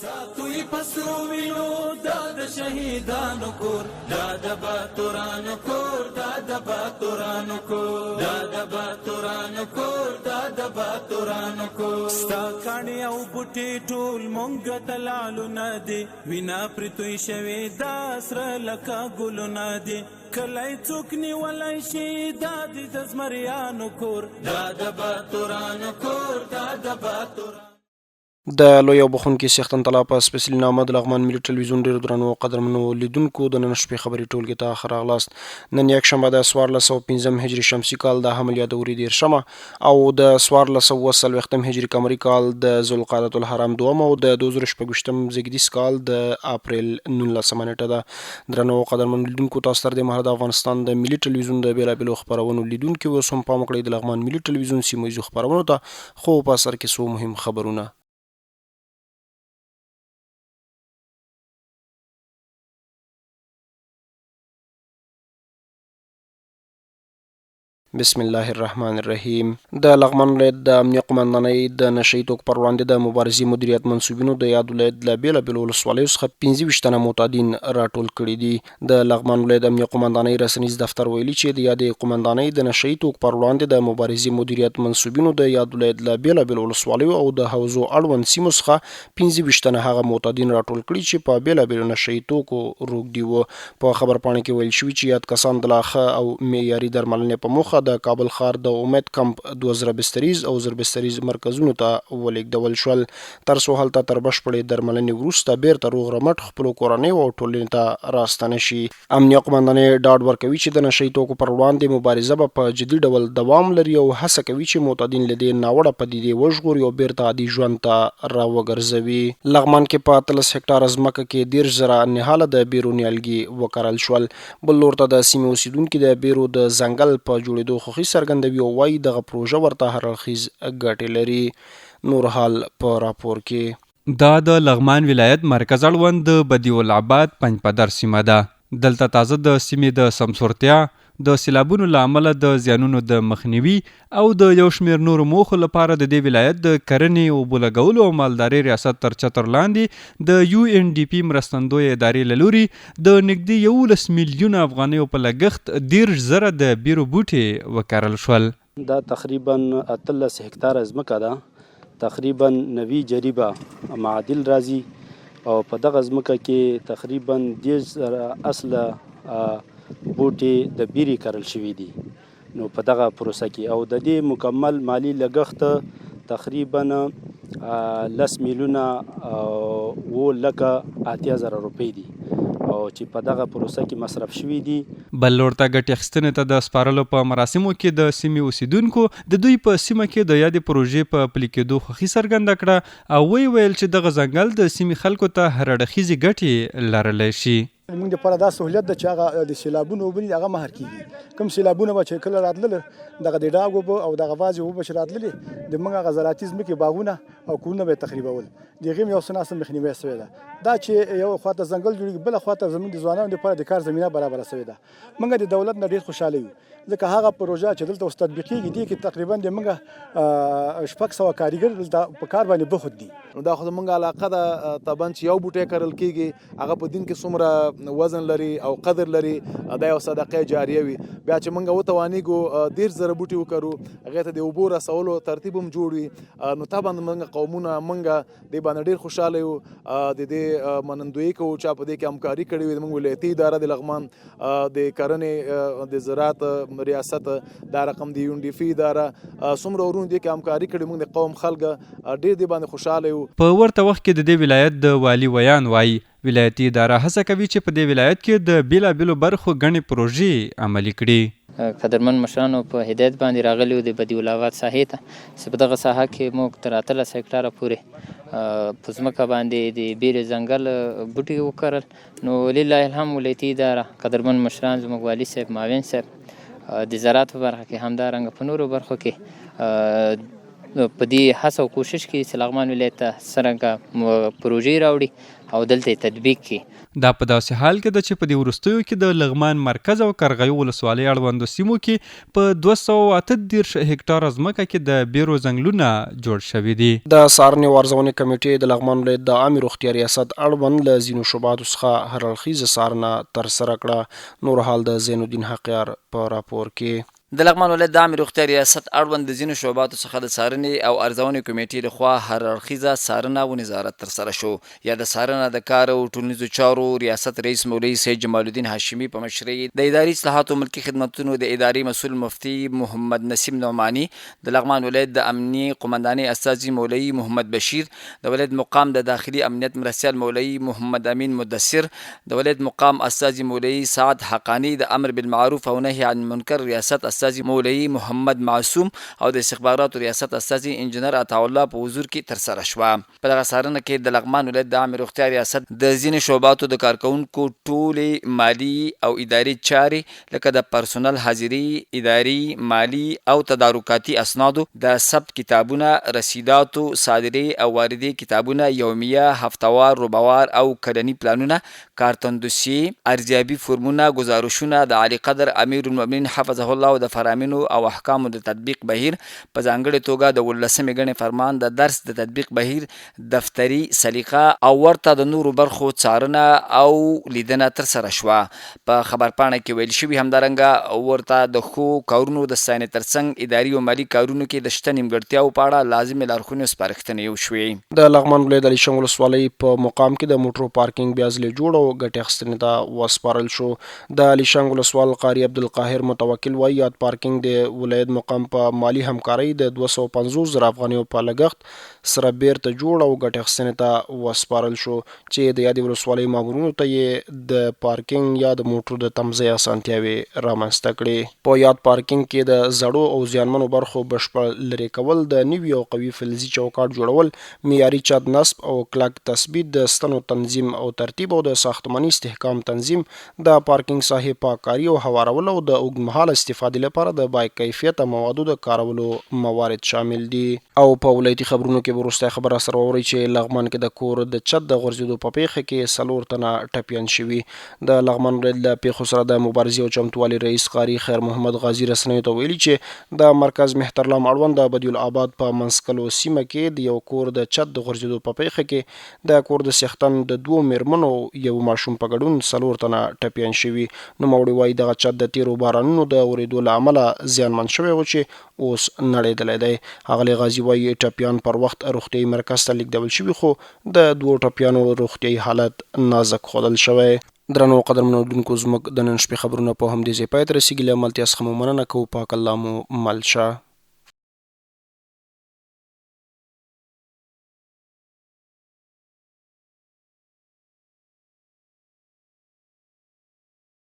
ساتو یې په سرو وینو دا د شهیدانو کور، دا د باتورانو کور، دا د باتورانو کور، دا د باتورانو کور، دا د باتورانو کور. ستا کاڼي او بوټي ټول مونږ ته لعلونه دي، وینا پرې توی شوې دا سره لکه ګلونه دي. کلی څوک نیولی شي دا د زمریانو کور، دا د باتورانو کور، دا د باتورانو. د لوی او بخښونکي څښتن تعالی په سپېڅلي نامه د لغمان ملي ټلویزیون ډېرو درنو او قدرمنو لیدونکو د نن شپې خبري ټولګې ته ښه راغلاست. نن یکشنبه د 1405 هجري شمسي کال د حمل یا د وري 30مه او د 1447 هجري قمري کال د ذوالقعدة الحرام دومه او د 2026 زېږدیز کال د اپریل 19مه نېټه ده. درنو او قدرمنو لیدونکو، تاسو تر دې مهاله د افغانستان د ملي ټلویزیون د بېلابېلو خپرونو لیدونکي وئ. اوس هم پام وکړئ د لغمان ملي ټلویزیون سیمه ییزو خپرونو ته، خو په سر کې څو مهم خبرونه. بسم الله الرحمن الرحیم. د لغمان ولایت د امنیه قوماندانۍ د نشه یي توکو پر وړاندې د مبارزې مدیریت منسوبینو د یاد ولایت له بېلابېلو ولسوالیو څخه 25 تنه معتادین راټول کړي دي. د لغمان ولایت امنیه قوماندانۍ رسنیز دفتر ویلي چې د یادې قوماندانۍ د نشه یي توکو پر وړاندې د مبارزې مدیریت منسوبینو د یاد ولایت له بېلابېلو ولسوالیو او د حوزو اړوند سیمو څخه 25 تنه هغه معتادین راټول کړي چې په بېلابېلو نشه یي توکو روږدي وو. په خبرپاڼه کې ویل شوي چې یاد کسان د لا ښه او معیاري درملنې په موخه د کابل ښار د امید کمپ 2000 بستریز او 1000 بستریز مرکزونو ته ولېږدول شول، تر څو هلته تر بشپړې درملنې وروسته بېرته روغ رمټ خپلو کورنیو او ټولنې ته راستانه شي. امنیه قوماندانۍ ډاډ ورکوي چې د نشه یي توکو پر وړاندې مبارزه به په جدي ډول دوام لري او هڅه کوي چې معتادین له دې ناوړه پدیدې وژغوري او بېرته عادي ژوند ته راوګرځوي. لغمان کې په 18 هکټاره ځمکه کې 30,000 نهاله د بیرو نیالګي وکرل شول. بل لور ته د سیمې اوسېدونکي د بیرو د ځنګل په جوړېدو خوښي څرګندوي او وايي، دغه پروژه ورته هر اړخیز ګټې لري. نور حال په راپور کې. دا د لغمان ولایت مرکز اړوند د بدیع العباد پنجپدر سیمه ده. دلته تازه د سیمې د سمسورتیا، د سیلابونو له امله د زیانونو د مخنیوي او د یو شمېر نورو موخو لپاره د دې ولایت د کرنې، اوبولګولو او مالدارۍ ریاست تر چتر لاندې د یو این ډي پي مرستندویه ادارې له لوري د نږدې 11 میلیونه افغانیو په لګښت 30,000 د بیرو بوټي وکرل شول. دا تقریباً 18 هکتاره ځمکه ده، تقریباً 90 جریبه معادل راځي او په دغه ځمکه کې تقریباً 30,000 اصله بوټي د بیرې کرل شوي دي. نو په دغه پروسه کې او د دې مکمل مالي لګښت تقریباً 10 میلیونه 7,80,000 روپۍ دي او چې په دغه پروسه کې مصرف شوي دي. بل لور ته ګټې اخیستنې ته د سپارلو په مراسمو کې د سیمې اوسېدونکو د دوی په سیمه کې د یادې پروژې په پلي کېدو خوښي څرګنده کړه او ویې ویل چې دغه ځنګل د سیمې خلکو ته هر اړخیزې ګټې لرلی شي. موږ لپاره دا سهولت ده چې هغه د سیلابونو اوبه دي هغه مهار کېږي. کوم سیلابونه به چې کله راتلل، دغه د ډاګ اوبه او دغه وازې اوبه چې راتللې، د موږ هغه زراعتي ځمکې، باغونه او کورونه به یې تخریبول. د هغې هم یو څه ناڅه مخنیوی شوی ده. دا چې یو خواته ځنګل جوړېږي، بله خواته زموږ د ځوانانو لپاره د کار زمینه برابره شوې ده. موږ د دولت نه ډېر خوشحاله یو، ځکه هغه پروژه چې دلته اوس تطبیقېږي، دې کې تقریبا د موږ 600 کاریګر دلته په کار باندې بوخت دي. نو دا خو زمونږ علاقه ده، طبعا چې یو بوټی کرل کېږي هغه په دین کې څومره وزن لري او قدر لري، دا یو صدقه جاریه وي. بیا چې موږ وتوانیږو 30,000 بوټي وکرو، هغې ته د اوبو رسولو ترتیب هم جوړ وي، نو طبعا موږ قومونه موږ دې باندې ډېر خوشحاله یو، د دې منندویي کوو چا په دې کې همکاري کړې وي. زموږ ولایتي اداره د لغمان د کرنې د زراعت ریاست، دا رقم د یون ډي فی اداره، څومره ورونو دې کې همکاري کړې، موږ د قوم خلک ډېر دې باندې خوشحاله یو. په ورته وخت کې د دې ولایت د والي ویاند وايي، ولایتي اداره هڅه کوي چې په دې ولایت کې د بېلابېلو برخو ګڼې پروژې عملي کړي. قدرمن مشرانو په هدایت باندې راغلي وو د بدیع الآباد ساحې ته، چې په دغه ساحه کې موږ تر 18 هکټاره پورې په ځمکه باندې د بیرې ځنګل بوټي وکرل. نو لله الحمد ولایتي اداره، قدرمن مشران، زموږ والي صاحب، معاون صاحب، د زراعت په برخه کې همدارنګه په نورو برخو کې په دې هڅه او کوشش کې چې لغمان ولایت ته څرنګه پروژې راوړي او دلته یې تطبیق کړي. دا په داسې حال کې ده چې په دې وروستیو کې د لغمان مرکز او قرغیو ولسوالۍ اړوندو سیمو کې په 238 هکټاره ځمکه کې د بیرو ځنګلونه جوړ شوي دي. د څارنې او ارزونې کمېټې د لغمان ولایت د عامې روغتیا ریاست اړوند له ځینو شعباتو څخه هر اړخیزه څارنه ترسره کړه. نور حال د زین الدین حقیار په راپور کې. د لغمان ولایت د عامې روغتیا ریاست اړوند د ځینو شعباتو څخه د څارنې او ارزونې کمېټې له خوا هر اړخیزه څارنه و نظارت ترسره شو. یاده څارنه د کار او ټولنیزو چارو ریاست رئیس مولوي سید جمال الدین هاشمي په مشرۍ د اداري اصلاحاتو او ملکي خدمتونو د ادارې مسؤل مفتي محمد نسیم نعماني، د لغمان ولایت د امنیې قوماندانۍ استازي مولوي محمد بشیر، د ولایت مقام د داخلي امنیت مرستیال مولوي محمد امین مدثر، د ولایت مقام استازي مولوي سعد حقاني، د امر بالمعروف او نهي عن المنکر ریاست استازي مولوي محمد معصوم او د استخباراتو ریاست استازي انجنیر عطاالله په حضور کې ترسره شوه. په دغه څارنه کې د لغمان ولایت د عامې روغتیا ریاست د ځینو شعباتو د کارکوونکو ټولې مالي او اداري چارې لکه د پرسونل حاضري، اداري، مالي او تدارکاتي اسنادو د ثبت کتابونه، رسیداتو، صادرې او واردې کتابونه، یومیه، هفته وار، ربع وار او کلني پلانونه، کارتندوسیې، ارزیابي فورمونه، ګزارشونه، د عالیقدر امیرالمؤمنین حفظه الله د فرامینو او احکامو د تطبیق بهیر، په ځانګړې توګه د اوولسمې ګڼې فرمان د درس د تطبیق بهیر، دفتري سلیقه او ورته د نورو برخو څارنه او لیدنه ترسره شوه. په خبرپاڼه کې ویل شوي، همدارنګه ورته د ښو کارونو د ستاینې ترڅنګ اداري او مالي کارونو کې د شته نیمګړتیاوو په اړه لازمې لارښونې او سپارښتنې وشوې. د لغمان ولایت د علیشنګ ولسوالۍ په مقام کې د موټرو پارکینګ بیا ځلې جوړ او ګټې اخیستنې ته وسپارل شو. د علیشنګ ولسوال قاري عبدالقاهر متوکل وايي، یاد پارکینګ د ولایت مقام په مالي همکارۍ د 250 زره افغانیو په لګښت سره بېرته جوړ او ګټې اخیستنې ته وسپارل شو چې د یادې ولسوالۍ مامورینو ته یې د پارکینګ یا د موټرو د تمځای اسانتیاوې رامنځته کړې. په یاد پارکینګ کې د زړو او زیانمنو برخو بشپړ لرې کول، د نوي او قوي فلزي چوکاټ جوړول، معیاري چت نصب او کلک تثبیت، د ستنو تنظیم او ترتیب او د ساختماني استحکام تنظیم، د پارکینګ ساحې پاک کاري او هوارول او د اوږدمهاله استفادې لپاره د باکیفیته موادو د کارولو موارد شامل دي. او په ولایتي خبرونو کې به وروستی خبر راسره واورئ چې لغمان کې د کور د چت د غورځېدو په پېښه کې څلور تنه ټپیان شوي. د لغمان ولایت له پېښو سره د مبارزې او چمتووالي رئیس قاري خیر محمد غازي رسنیو ته ویلي چې د مرکز مهترلام اړوند د بدیع الاباد په منځکلو سیمه کې د یو کور د چت د غورځېدو په پېښه کې د کور د څښتن د دوو مېرمنو او یوه ماشوم په ګډون څلور تنه ټپیان شوي. نوموړی وايي، دغه چت د تېرو بارانونو د اورېدو له امله زیانمن شوی و چې اوس نړېدلی دی. ښاغلی غازي وايي، ټپیان پر وخت روغتیايي مرکز ته لېږدول شوي، خو د دوو ټپیانو روغتیايي حالت نازک ښودل شوی. درنو او قدرمنو اورېدونکو زموږ د نن شپې خبرونه په همدې ځای پای ته رسېږي. له ملتیا څخه مو مننه کوو. پاک الله مو مل شه.